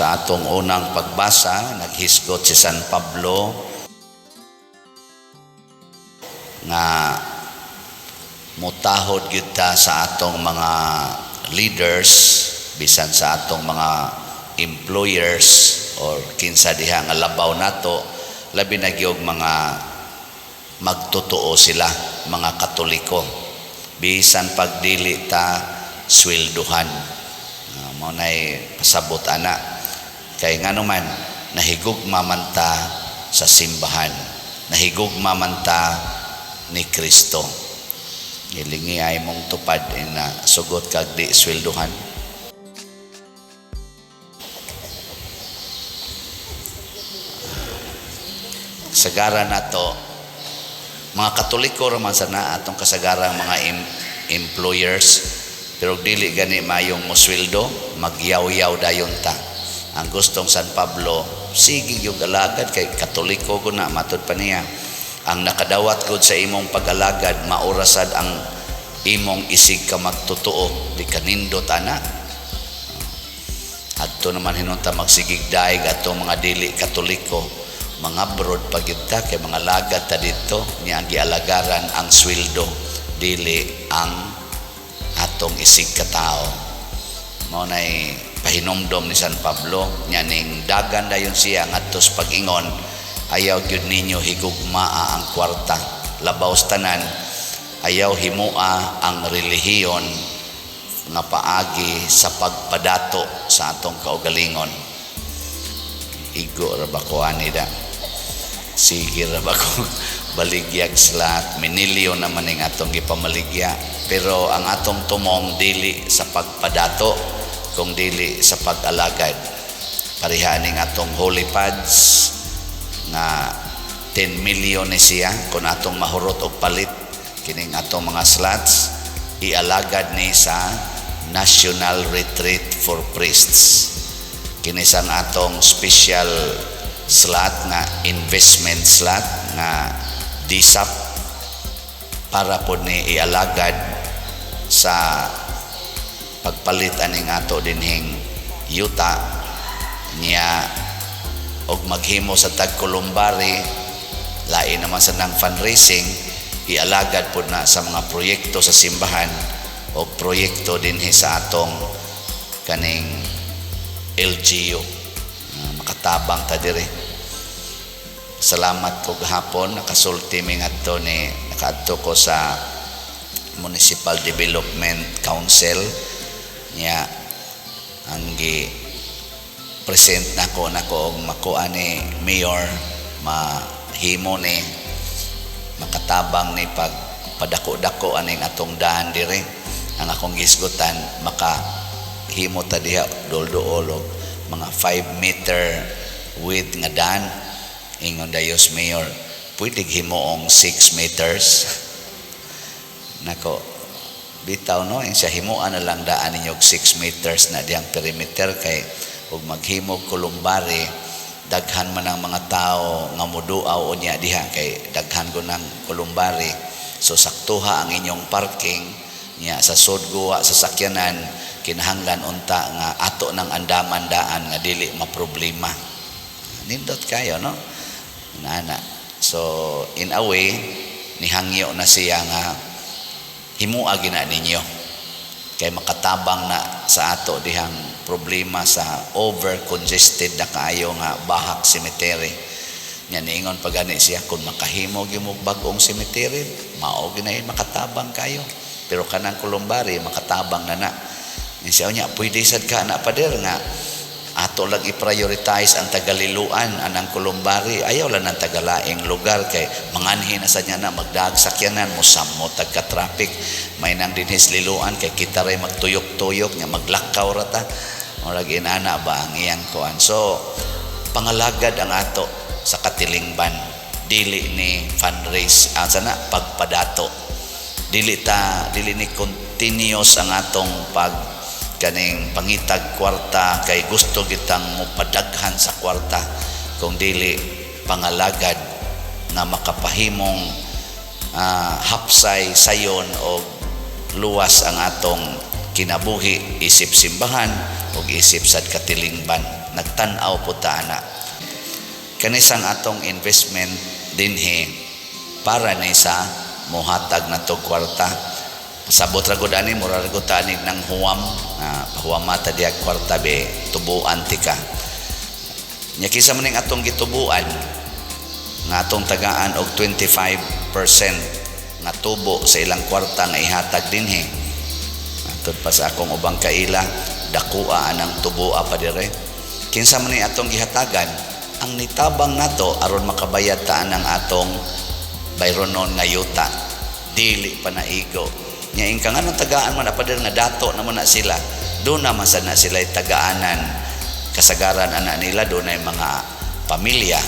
Sa atong unang pagbasa, naghisgot si San Pablo nga mutahod gyud ta sa atong mga leaders, bisan sa atong mga employers or kinsa diha nga labaw nato, labi na gyud mga magtotoo sila, mga Katoliko, bisan pagdili ta swelduhan. Mao nay pasabot ana, kay ngano man nahigugma man ta sa simbahan, nahigugma man ta ni Kristo. Gilingi ay mong tupad ina sugot kag di swelduhan. Sagara nato mga Katoliko ra man sana atong kasagarang mga employers, pero dili gani mayong mosweldo, magyaw-yaw dayon ta. Ang gustong San Pablo, sige yung alagad kay Katoliko ko na, matud pa niya. Ang nakadawat gud sa imong pag-alagad, maurasad ang imong isig ka magtotoo, di kanindot ana. Adto naman hinunta magsigig daig atong mga dili Katoliko, mga broad pagyud ta kay mga lagad ta dito, niya ang gialagaran ang sweldo, dili ang atong isig katao. Mao nay pahinumdom ni San Pablo nya ning dagan dayon siya ngadto sa pag-ingon, ayaw gyud ninyo higugmaa ang kwarta, labaw sa tanan ayaw himua ang relihiyon nga paagi sa pagpadato sa atong kaugalingon. Igo ra ba ko ani da? Sige ra ba ko baligyag slot, minilyo naman ning atong gipamaligya, pero ang atong tumong dili sa pagpadato kung dili sa pag-alagad. Pareha ning atong holy pads nga 10 million ni siya kung atong mahurot og palit kining atong mga slots, ialagad ni sa National Retreat for Priests. Kini sang atong special slot nga investment slot nga DSAP para pod ni ialagad sa pagpalit aning ato dinhing yuta niya og maghimo sa tag columbary, lain naman sa nang fundraising, ialagad pod na sa mga proyekto sa simbahan o proyekto dinhi sa atong kaning LGU. Makatabang ta diri. Salamat ko gahapon nakasulti mi ngadto ni nakaadto ko sa Municipal Development Council niya, ang gi present nako nako og makuha ni mayor, mahimo ni makatabang ni pag padako-dako aning atong daan dire. Ang akong gisgutan, makahimo ta diha duol-duol og mga 5 meter width nga daan. Ingon dayos mayor, pwede himuong 6 meters. Nako, bitaw no, siya himuan na lang daan ninyo og 6 meters na diyang perimeter, kay ug maghimog columbary, daghan man ang mga tao nga moduaw unya diha kay daghan ko ng columbary. So saktuha ang inyong parking niya sa sudguwa sa sakyanan, kinahanglan unta nga ato ng andaman daan nga dili maproblema. Nindot kayo no, nana. So in a way nihangyo na siya nga himua gina ninyo kay makatabang na sa ato dihang problema sa over congested na kaayo nga bahak cemetery. Nya niingon pa gani siya, kung makahimo gyud mo bag-ong cemetery, mao gyud makatabang kayo, pero kanang columbary makatabang na na. Nya siya nya pwede sad ka na pader nga ato lang i-prioritize ang tagaliluan anang columbary, ayaw lang ang tagalaing lugar kay manganhi na sa niya na magdaag sakyanan, mosamot tagka traffic. May nang dinhis liluan kay kita ray magtuyok-tuyok nya maglakaw ra ta, murag inana ba ang iyang kuan. So pangalagad ang ato sa katilingban, dili ni fundraise sana pagpadato, dili ta dili ni continuous ang atong pag kaning pangitag kwarta kay gusto kitang mopadaghan sa kwarta, kung dili pangalagad na makapahimong hapsay sayon o luwas ang atong kinabuhi isip simbahan ug isip sad katilingban. Nagtan-aw po ta ana. Kanisang atong investment dinhi para ni sa mohatag na to kwarta. Pasabot ra gud ani, mura ra gud ta ani nang huwam, pahuwama ta diha kwarta be, tubuan tika. Nya kinsa man ning atong gitubuan nga atong tagaan og 25% nga tubo sa ilang kwarta nga ihatag dinhi? Matod pa sa akong ubang kaila, dakoa anang tuboa pa dire. Kinsa man ni atong gihatagan? Ang nitabang nato aron makabayad ta anang atong bayronon nga yuta. Dili pa naigo. Nya ingka nganong tagaan man na pa nga dato naman na sila? Doon naman sad na sila tagaanan. Kasagaran ana nila dunay mga pamilya,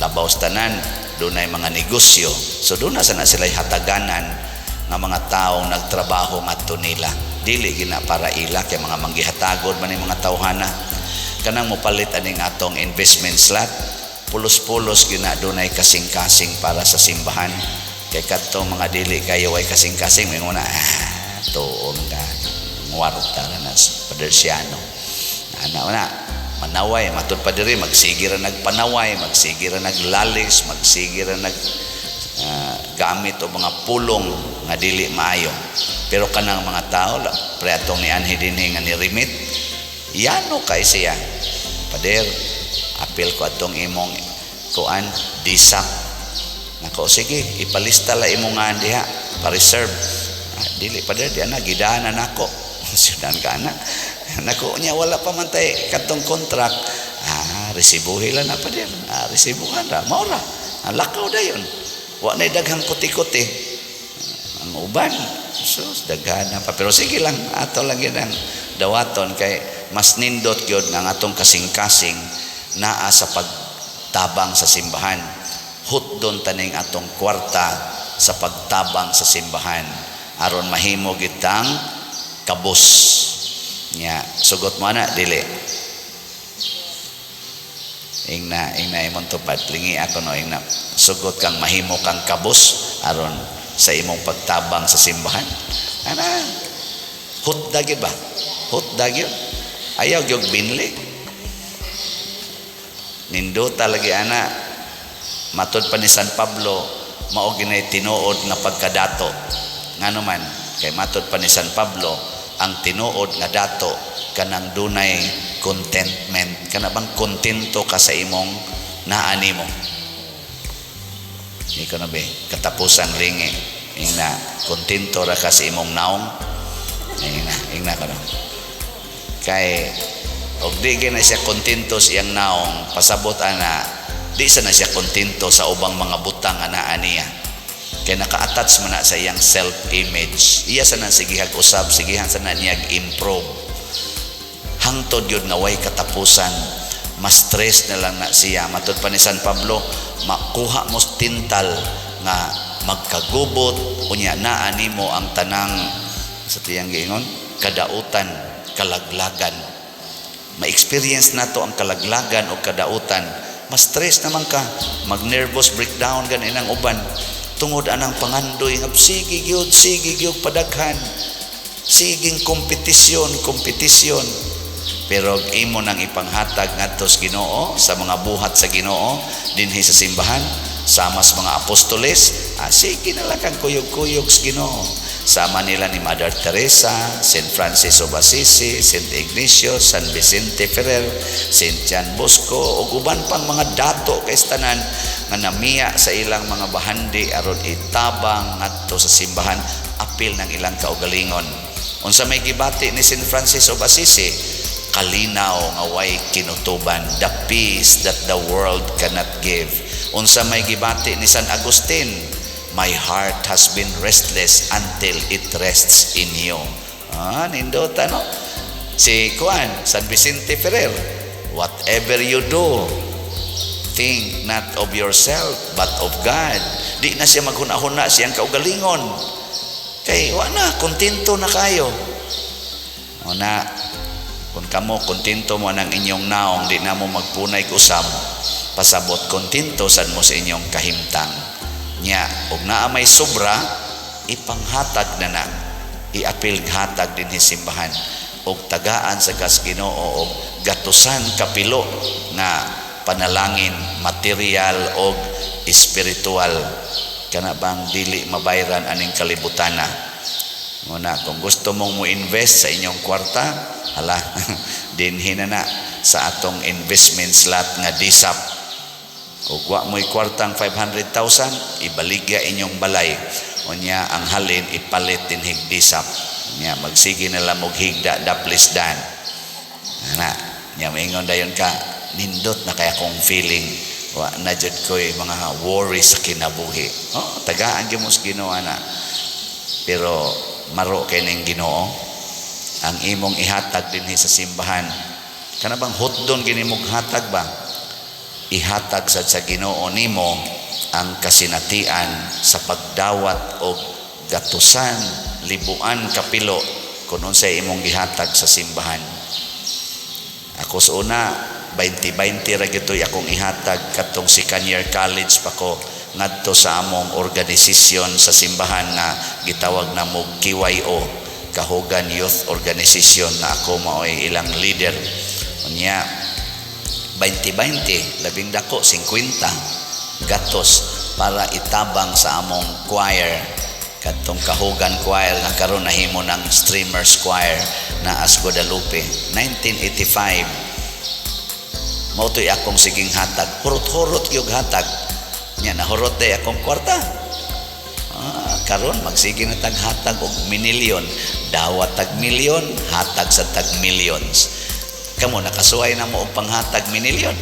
labaw sa tanan dunay mga negosyo. So doon na sana sila hataganan nga mga taong nagtrabaho ngadto nila. Dili gina para ila, kay mga manggihatagod man ning mga tawhana. Kanang mopalit aning atong investment slot, pulos-pulos gina dunay kasing-kasing para sa simbahan. Kay kadtong mga dili kayo ay kasing-kasing, may na tuon ka ngwarta na na Padersiano. Ana na manaway matud pa diri, magsige ra nagpanaway, magsige ra naglalis, magsige ra nag gamit og mga pulong nga dili maayo. Pero kanang mga tao pre atong nianhi dinhi nga ni remit, yano kay siya, "Pader, apil ko atong imong kuan disak." Nako, "Sige, ipalista la imong nga diha pa-reserve." "Ah, dili, pader, di ana gidaanan nako." Sudan ka ana. Nako, nya wala pa man tay katong contract. "Ah, resibuhi lang na, pader." "Ah, resibuhan ra mao ra. Ah, lakaw dayon, wa nay daghang kuti-kuti. Ang uban so daghan na pa. Pero sige lang, ato lang yun ang dawaton, kay mas nindot gyud nga ang atong kasing-kasing naa sa pagtabang sa simbahan. Hutdon taning atong kwarta sa pagtabang sa simbahan aron mahimo gitang kabus. Nya sugot mo ana, dili? Ingna, ingna imong tupad, lingi ako no, ingna sugot kang mahimo kang kabus aron sa imong pagtabang sa simbahan. Ana, hutda gyud ba? Hutda gyud. Ayaw gyud binli. Nindota lagi ana. Matod pa ni San Pablo, mao ginay tinuod nga pagkadato. Ngano man? Kay matod pa ni San Pablo, ang tinuod nga dato kanang dunay contentment, kana bang kontento ka sa imong naa nimo. Ikaw na be, katapusang lingi. Ingna, kontento ra ka sa imong naong. Ingna, ingna ka no. Kay og di na siya kontento sa iyang naong, pasabot ana, di sa na siya kontento sa ubang mga butang nga naa niya. Kay naka-attach man na sa iyang self-image. Iya sa na sigihag usab, sigihan sa na niya improve. Hangtod yun nga way katapusan, mas stress na lang na siya. Matod pa ni San Pablo, makuha mo tintal nga magkagubot, unya naa nimo ang tanang sa tiyang giingon, kadautan, kalaglagan. Ma-experience nato ang kalaglagan o kadautan, mas stress naman ka, mag-nervous breakdown gani ang uban tungod anang pangandoy nga sige gyud, sige gyud padaghan, siging kompetisyon, kompetisyon. Pero imo nang ipanghatag ngadto sa Ginoo, sa mga buhat sa Ginoo dinhi sa simbahan, sama sa mga apostoles, sige na lang kang kuyog-kuyog sa Ginoo. Sama nila ni Mother Teresa, St. Francis of Assisi, St. Ignatius, San Vicente Ferrer, St. John Bosco, ug uban pang mga dato kay tanan nga namiya sa ilang mga bahandi aron itabang ngadto sa simbahan apil ng ilang kaugalingon. Unsa may gibati ni St. Francis of Assisi? Kalinaw nga way kinutuban, the peace that the world cannot give. Unsa may gibati ni San Agustin? "My heart has been restless until it rests in you." Ah, nindota no? Si Juan, San Vicente Ferrer, "Whatever you do, think not of yourself, but of God." Di na siya maghuna-huna siyang kaugalingon. Kay, wa na, kontento na kayo. O na, kung kamo, kontento mo ng inyong naong, di na mo magpunay usab, pasabot, kontento sad mo sa inyong kahimtang. Nya, og naa may sobra, ipanghatag na na. Iapil hatag dinhi simbahan og tagaan sa kas Ginoo og gatusan kapilo nga panalangin, material og espiritual, kana bang dili mabayran aning kalibutana. Muna kung gusto mong mo invest sa inyong kwarta, hala, dinhi na na sa atong investment slot nga DSAP. Ug wa mo'y kwartang 500,000, ibaligya inyong balay. Unya ang halin ipalit dinhig DSAP. Nya magsige na lang og higda daplis dan. Ana, nya maingon dayon ka, "Nindot na kaya akong feeling, wa na jud ko'y mga worries sa kinabuhi." Oh, tagaan gyud mo sa Ginoo ana. Pero maro kay ning Ginoo ang imong ihatag dinhi sa simbahan. Kana bang hotdon gini mong hatag ba? Ihatag sad sa Ginoo nimo ang kasinatian sa pagdawat og gatusan libuan kapilo kung unsay imong gihatag sa simbahan. Ako sa una, 20-20 ra gito'y akong ihatag katong second year college pa ko ngadto sa among organisasyon sa simbahan nga gitawag na mo KYO, Kahugan Youth Organization, na ako maoy ilang leader. Unya 20-20, labing dako 50 gatos para itabang sa among choir, kadtong Kahugan Choir nga karon nahimo ng Streamers Choir na as Guadalupe. 1985, mao to'y akong siging hatag, hurot-hurot yung hatag nya, nahurot day akong kwarta. Ah, karon magsige na tag hatag og minilyon, dawat tag milyon, hatag sa tag millions. Kamo, nakasuway na mo og panghatag minilyon?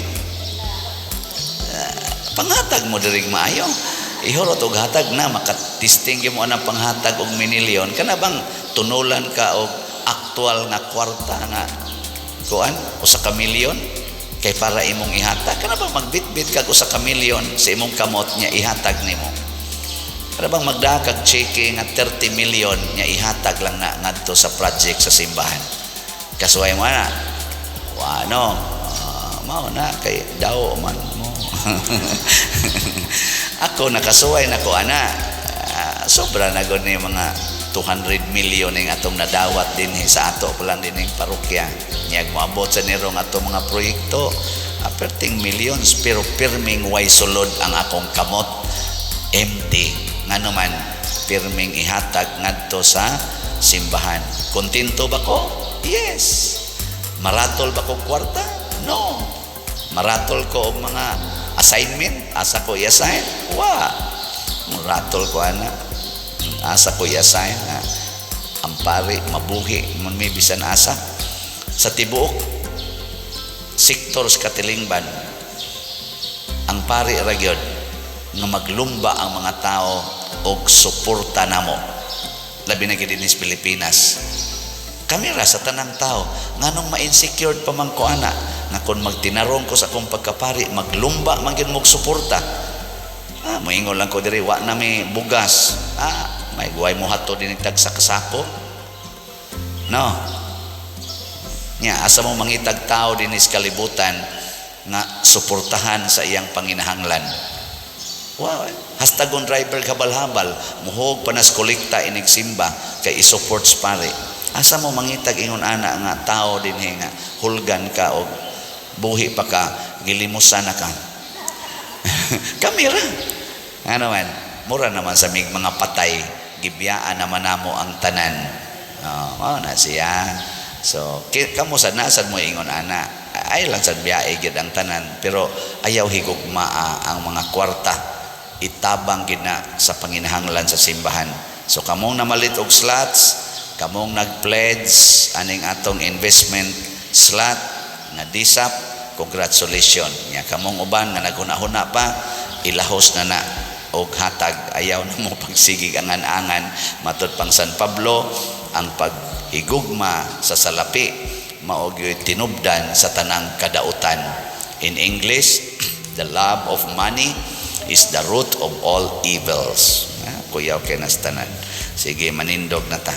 Ah, panghatag mo dirig maayo, ihurot og hatag na makatisting gyud mo anang panghatag og minilyon. Kana bang tunulan ka og aktual nga kwarta nga kuan usa ka milyon kay para imong ihatag? Kana bang magbitbit kag usa ka milyon sa imong kamot nya ihatag nimo? Kana bang magdaha kag cheque nga 30 million nya ihatag lang na ngadto sa project sa simbahan? Kasuway mo na? Wa no. Ah, mao na kay daw man mo. Ako, nakasuway na ko ana. Ah, sobra na gud ni mga 200 million ning atong nadawat dinhi sa ato pa lang dinhing parokya. Nya moabot sa nirong atong mga proyekto, aperting millions, pero pirming way sulod ang akong kamot, empty. Ngano man, pirming ihatag ngadto sa simbahan. Kontento ba ko? Yes. Maratol ba ko kwarta? No. Maratol ko og mga assignment? Asa ko i-assign? Wa. Maratol ko ana. Asa ko i-assign? Ha? Ang pari mabuhi man may bisan asa. Sa tibuok sektor sa katilingban, ang pari ra gyud nga maglumba ang mga tao og suporta namo. Labi na gyud dinhi sa Pilipinas. Kami ra sa tanang tao, nganong ma-insecure pa man ko ana nga kung magtinarong ko sa akong pagkapari, maglumba man gyud mog suporta. Ah, moingon lang ko diri, wa na mi bugas. Ah, may guway mo hato din tag sa kasako. No. Nya asa mo mangitag tao dinhi sa kalibutan nga suportahan sa iyang panginahanglan? Wow, hastagon driver habal-habal, muhog panas kolekta inig simba kay i-support sa pare. Asa mo mangitag ingon ana nga tao dinhi nga hulgan ka og buhi pa ka, gilimusan na ka? Kami ra. Ano man, mura naman sa mig mga patay, gibiyaan naman namo ang tanan. Oh, mao na siya. So, kamo sad nasad mo ingon ana, ay lang sad biyae gyud ang tanan, pero ayaw higugmaa ang mga kwarta. Itabang gid na sa panginahanglan sa simbahan. So kamong namalit og slots, kamong nag-pledge aning atong investment slot nga DSAP, congratulations. Nya kamong uban nga naghuna-huna pa, ilahos na na og hatag, ayaw na mo pagsigig angan-angan. Matud pang San Pablo, ang paghigugma sa salapi mao gyud tinubdan sa tanang kadautan. In English, "The love of money is the root of all evils." Ah, kuyaw kay nas tanan. Sige, manindog na ta.